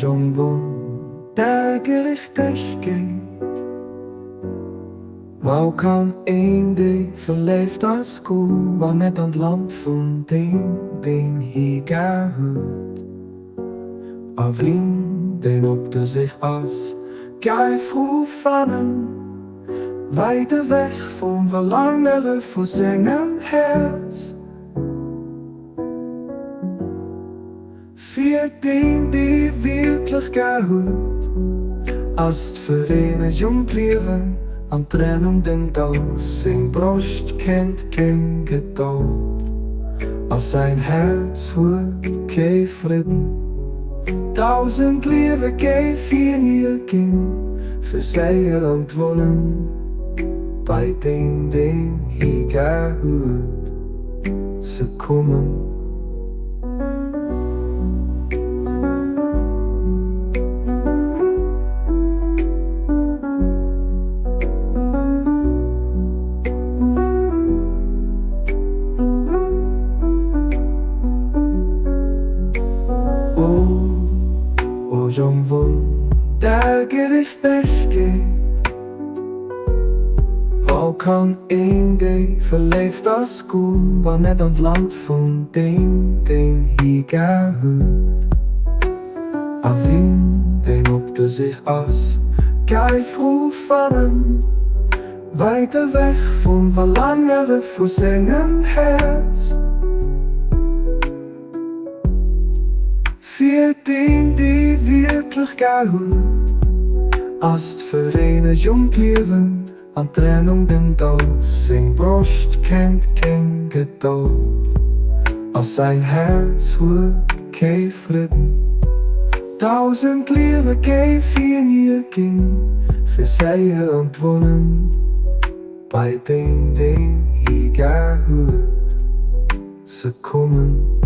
Jongwon, der Gerechtigkeit. Wou kann een dee verléift ass goen, wann net an d'Land vun deem, deen hie gär huet? A wien, deen op der Sich ass, geif Ru fannen, wäit ewech vum Verlaangere vu sengem Häerz. Fir deen, dee wierklech gär huet, ass d'Vereenegung d'Liewen an d'Trennung den Doud. Seng Broscht kennt keng Gedold a säin Häerz huet kee Fridden. 1000 Liewe géif hien hierginn, fir séier an d'Wunnen bei deen, deen hie gär huet, ze kommen. O Jong vun der Gerechtegkeet. Wou kann een dee verléift ass goen, wann net an d'Land vun deem, deen hie gär huet? A wien, deen op der Sich ass, geif Ru fannen, wäit ewech vum Verlaangere vu sengem Häerz. Fir deen, dee wierklech gär huet, ass d'Vereenegung d'Liewen an d'Trennung den Doud. Seng Broscht kennt keng Gedold a säin Häerz huet kee Fridden. 1000 Liewe géif hien hierginn, fir séier an d'Wunnen bei deen, deen hie gär huet, ze kommen.